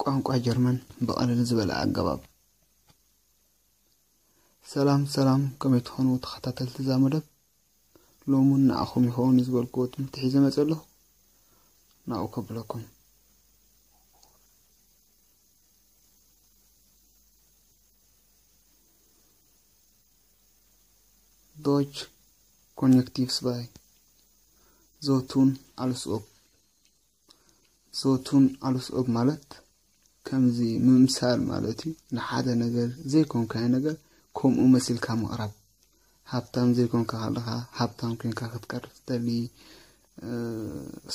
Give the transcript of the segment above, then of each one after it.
ቋንቋ ጀርመን ብቐለል ዝበለ ኣገባብ። ሰላም ሰላም፣ ከመይ ትኾኑ ተኸታተልቲ እዛ መደብ? ሎሙን ንኣኹም ይኸውን ዝበልክዎ ትምህርቲ ሒዘ መጸ ኣለኹ። ናብኡ ከብለኩም። ዶች ኮኔክቲቭ ስባይ። ዞቱን ኣልስኦብ። ዞቱን ኣልስኦብ ማለት ከምዚ ምምሳል ማለት እዩ። ንሓደ ነገር ዘይኮንካዮ ነገር ከምኡ መሲልካ ምቕራብ። ሃብታም ዘይኮንካ ከለኻ ሃብታም ኮንካ ክትቀርብ ትደሊ፣ እ፣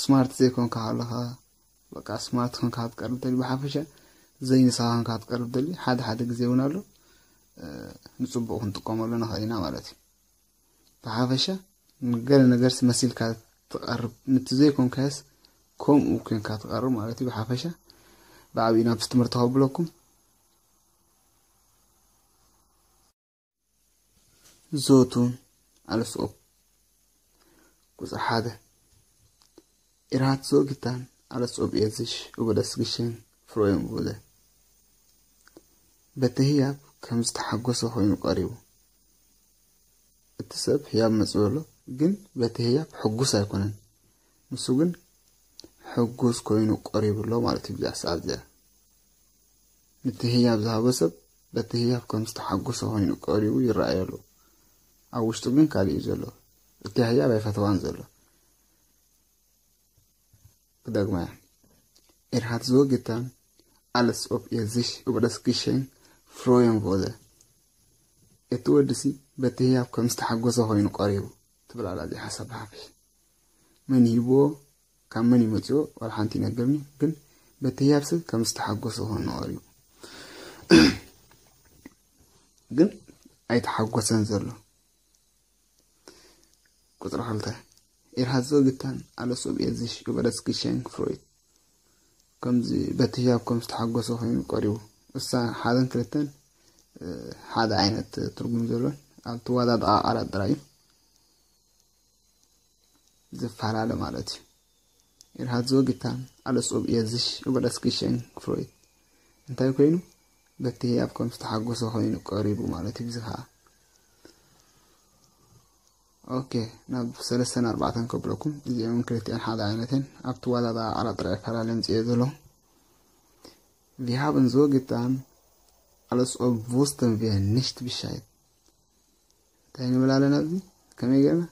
ስማርት ዘይኮንካ ከለኻ በቃ ስማርት ኮንካ ክትቀርብ ትደሊ፣ ብሓፈሻ ዘይንስኻ ኮንካ ክትቀርብ ትደሊ። ሓደ ሓደ ግዜ እውን ኣሎ፣ እ፣ ንጽቡቕ ክንጥቀመሉ ንኽእል ኢና ማለት እዩ። ብሓፈሻ ንገለ ነገርስ መሲልካ ትቐርብ፣ ንቲ ዘይኮንካዮስ ከምኡ ኮንካ ትቐርብ ማለት እዩ። ብሓፈሻ ብዓብዪ ናብቲ ትምህርቲ ከብለኩም። ዞቱን ኣልስኦብ። ቁጽሪ ሓደ። ኢርሃት ዞ ጊታን ኣልስኦብ ኤዝሽ ኡበደስግሽን ፍሮዮም ቡደ። በቲ ህያብ ከም ዝተሓጎሰ ኮይኑ ቀሪቡ። እቲ ሰብ ህያብ መጽኡ ኣሎ፣ ግን በቲ ህያብ ሕጉስ ኣይኮነን። ንሱ ግን ሕጉስ ኮይኑ ቀሪቡ ኣሎ ማለት እዩ። ብዛ ሰዓት እዚኣ ነቲ ህያብ ዝሃቦ ሰብ በቲ ህያብ ከም ዝተሓጎሰ ኮይኑ ቀሪቡ ይረኣይ ኣሎ። ኣብ ውሽጡ ግን ካልእ እዩ ዘሎ። እቲ ህያብ ኣይፈተዋን ዘሎ። ክደግማ እያ። ኢርሃት ዞ ጊታን ኣልስኦብ ኤዝሽ ኡበደስግሽን ፍሮዮም ቡደ። እቲ ወድሲ በቲ ህያብ ከም ዝተሓጎሰ ኮይኑ ቀሪቡ ትብል ኣላ እዚኣ ሓሳብ ብሓፈሽ። መን ሂብዎ፣ ካብ መን ይመጽዎ ዋላ ሓንቲ ይነግርኒ፣ ግን በቲ ህያብ ሰብ ከም ዝተሓጎሰ ኮይኑ ቀሪቡ። ግን ኣይተሓጎሰን ዘሎ። ቁጽሪ ክልተ። ኢርሃት ዞ ጊታን ኣልስኦብ ኤዝሽ ኡበደስግሽን ፍሮይት። ከምዚ በቲ ህያብ ከም ዝተሓጎሰ ኮይኑ ቀሪቡ። እሳ ሓደን ክልተን፣ እ፣ ሓደ ዓይነት ትርጉም ዘለዎን ኣብ ትወዳድኣ ቃላት ጥራይ እዩ ዝፈላለ ማለት እዩ። ኢርሃት ዞ ጊታን ኣልስኦብ ኤዝሽ ኡበደስግሽን ፍሮይት። እንታይ ኮይኑ? በቲ ህያብ ከም ዝተሓጎሰ ኮይኑ ቀሪቡ ማለት እዩ። እዚ ኸዓ ኦኬ፣ ናብ ሰለስተን ኣርባዕተን ከብለኩም። እዚኦም ክልቲኣን ሓደ ዓይነት እየን። ኣብ ትወዳድኣ ቃላት ጥራይ ይፈላለ ምጽእ እየ ዘሎ። Wir haben so getan, als ob wussten wir nicht Bescheid። እንታይ ንብል ኣለና ኣብዚ? ከመይ ጌርና?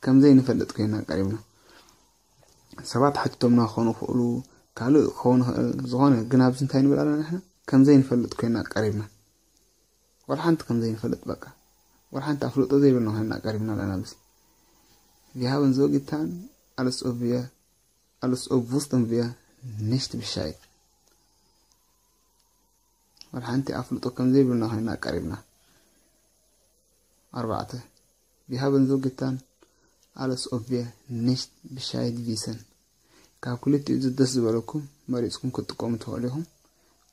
ከም ዘይንፈልጥ ኮይና ቀሪብና። ሰባት ሓቲቶምና ክኾኑ ይኽእሉ፣ ካልእ ክኸውን ይኽእል፣ ዝኾነ። ግን ኣብዚ እንታይ ንብል ኣለና ንሕና? ከም ዘይንፈልጥ ኮይና ቀሪብና። ዋላ ሓንቲ ከም ዘይንፈልጥ በቃ። ዋላ ሓንቲ ኣፍልጦ ዘይብልና ኮይና ቀሪብና ኣለና ኣብዚ። Wir haben so getan, als ob wir, als ob wussten wir nicht Bescheid። ዋላ ሓንቲ ኣፍልጦ ከም ዘይብልና ኮይና ቀሪብና። ኣርባዕተ። Wir haben so getan, als ob wir nicht Bescheid wissen። ካብ ክልቲኡ እዚ ደስ ዝበለኩም መሪጽኩም ክትጥቀሙ ትኽእሉ ኢኹም።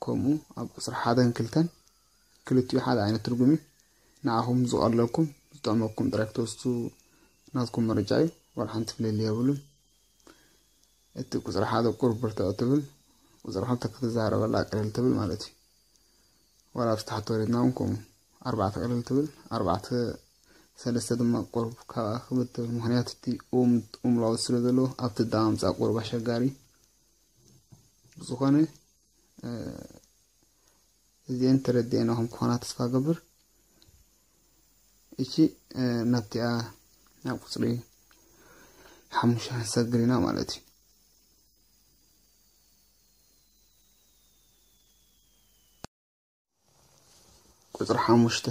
ከምኡ ኣብ ቁጽሪ ሓደን ክልተን ክልቲኡ ሓደ ዓይነት ትርጉም እዩ። ንዓኹም ዝቐለልኩም ዝጠቕመኩም ጥራይ ክትወስዱ ናትኩም ምርጫ እዩ። ዋላ ሓንቲ ፍልልይ የብሉን። እቲ ቁጽሪ ሓደ ቁሩብ ብርትዕ ትብል፣ ቁጽሪ ክልተ ክትዛረበላ ቅልል ትብል ማለት እዩ። ዋላ ኣብዚ ታሕቲ ወሪድና እውን ከምኡ ኣርባዕተ ቅልል ትብል፣ ኣርባዕተ ሰለስተ ድማ ቁሩብ ካብኣ ክብድ ትብል። ምኽንያቱ እቲ ኡም፣ ኡምላውት ስለ ዘለዎ ኣብቲ ኣቀማምጻ ቁሩብ ኣሸጋሪ እዩ። ብዝኾነ፣ እ፣ እዚኤን ተረዲኤናኹም ክኾና ተስፋ ገብር። እቺ፣ እ፣ ናብቲኣ ናብ ቁጽሪ ሓሙሽተ ክንሰግር ኢና ማለት እዩ። ቁጽሪ ሓሙሽተ።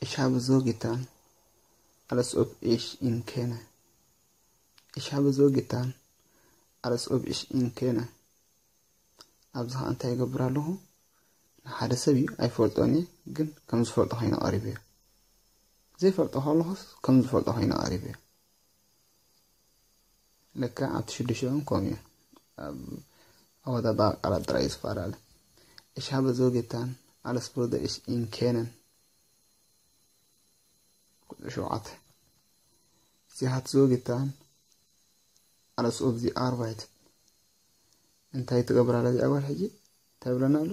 Ich habe so getan, als ob ich ihn kenne. Ich habe so getan, als ob ich ihn kenne. ኣብዚ ኸዓ እንታይ ይገብር ኣለኹ? ንሓደ ሰብ እዩ፣ ኣይፈልጦን እየ፣ ግን ከም ዝፈልጦ ኮይነ ቀሪበዮ። ዘይፈልጦ ከለኹስ ከም ዝፈልጦ ኮይነ ቀሪበዮ። ልክዕ ኣብቲ ሽዱሽተን ከምኡ እዩ። ኣብ ኣወዳድኣ ቃላት ጥራይ እዩ ዝፈላለ። Ich habe so getan, als würde ich ihn kennen። ቁጽሪ ሸውዓተ። Sie hat so getan, als ob sie arbeitet። እንታይ ትገብር ኣላ እዚኣ ጓል ሕጂ? እንታይ ብለና ኣሎ?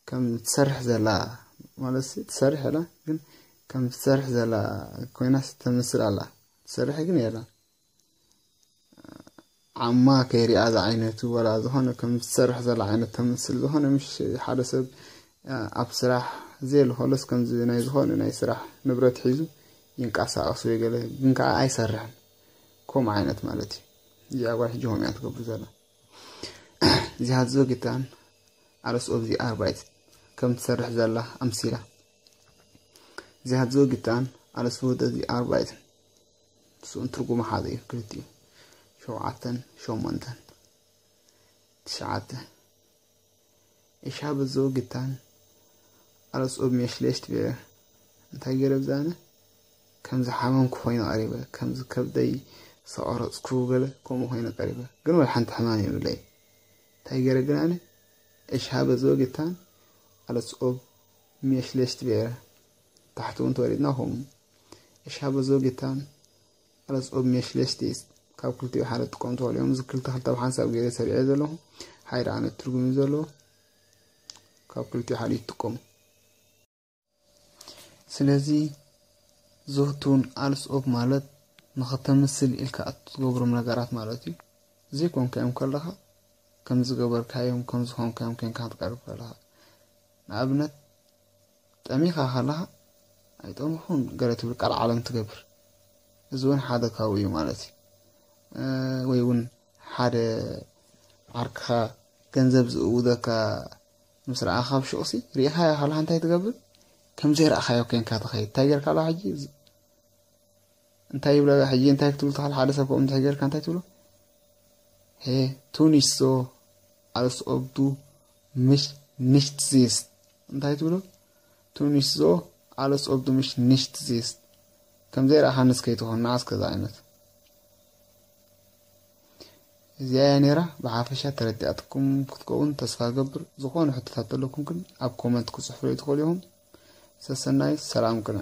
ከም ትሰርሕ ዘላ ማለት ትሰርሕ ኣላ፣ ግን ከም ትሰርሕ ዘላ ኮይና ተምስል ኣላ። ትሰርሕ ግን የላ። ዓማ ከይሪኣ ዝዓይነቱ ወላ ዝኾነ ከም ትሰርሕ ዘላ ዓይነት ተምስል። ዝኾነ ምሽ ሓደ ሰብ ኣብ ስራሕ ዘየሉ ከሎስ ከምዚ ናይ ዝኾነ ናይ ስራሕ ንብረት ሒዙ ይንቀሳቐስ ወይ ገለ፣ ግን ከዓ ኣይሰርሕን። ከምኡ ዓይነት ማለት እዩ። እዚኣ ጓል ሕጂ ከምኡ እያ ትገብር ዘላ። እዚኣ ዘወግታን ኣረስ ኦብዚ ኣርባይት ከም ትሰርሕ ዘላ ኣምሲላ። እዚኣ ዘወግታን ኣረስ ወደ እዚ ኣርባይት ስኡን ትርጉሙ ሓደ እዩ። ክልቲኡ ሸውዓተን ሸሞንተን ትሽዓተ። እሻ በዘው ግታን ኣረስ ኦብ ሜሽሌሽት ቤረ እንታይ ገይረ ብዛነ ከም ዝሓመምኩ ኮይኑ ቀሪበ፣ ከም ዝከብደይ ሰቆረፅኩ ገለ ከምኡ ኮይኑ ቀሪበ። ግን ወይ ሓንቲ ሕማም የብለይ። እንታይ ገይረ ግን ኣነ እሻ በዘው ግታን ኣረስ ኦብ ሜሽሌሽት ቤረ ታሕቲ እውን ተወሪድና ከምኡ እሻ በዘው ግታን ኣረስ ኦብ ሜሽሌሽት ካብ ክልቲኡ ሓደ ትቆም ተባሉ እዮም። እዚ ክልተ ክልተ ብሓንሳብ ገይረ ሰሪዐ ዘለኹ። ሓደ ዓይነት ትርጉም እዩ ዘለዎ። ካብ ክልቲኡ ሓደ ይትቆሙ። ስለዚ ዝህቱን ኣልስ ኦብ ማለት ንኸተምስል ኢልካ እትገብሮም ነገራት ማለት እዩ። ዘይኮንካዮም ከለኻ ከም ዝገበርካዮም ከም ዝኾንካዮም ኮይንካ ክትቀርብ ከለኻ፣ ንኣብነት ጠሚኻ ከለኻ ኣይጠምኹን ገለ ትብል ቃል ዓለም ትገብር። እዚ እውን ሓደ ካብኡ እዩ ማለት እዩ። እ፣ ወይ እውን ሓደ ዓርክኻ ገንዘብ ዝእውደካ ምስ ረኣኻ ኣብ ሹቕሲ ርኢኻዮ ከለኻ እንታይ ትገብር? ከም ዘይረኣኻዮ ኮይንካ ትኸይድ። እንታይ ጌርካ ኣለኻ ሕጂ? እንታይ ይብለ ሕጂ? እንታይ ክትብል ትኽእል? ሓደ ሰብ ከምኡ እንታይ ጌርካ እንታይ ትብሎ? ሄ ቱኒሶ ኣልስ ኦብዱ ምሽ ንሽት ዚስት እንታይ ትብሎ? ቱኒሶ ኣልስ ኦብዱ ምሽ ንሽት ዚስት ከም ዘይረኣኻ ንስ ከይትኾን ንዓስ ከዛ ዓይነት እዚኣ እያ ነይራ። ብሓፈሻ ተረዲኣትኩም ክትከውን ተስፋ ገብር። ዝኾነ ሕቶታት ዘለኩም ግን ኣብ ኮመንት ክጽሕፉለይ ትኽእሉ ኢኹም። ሰሰናዩ፣ ሰላም ቅነ።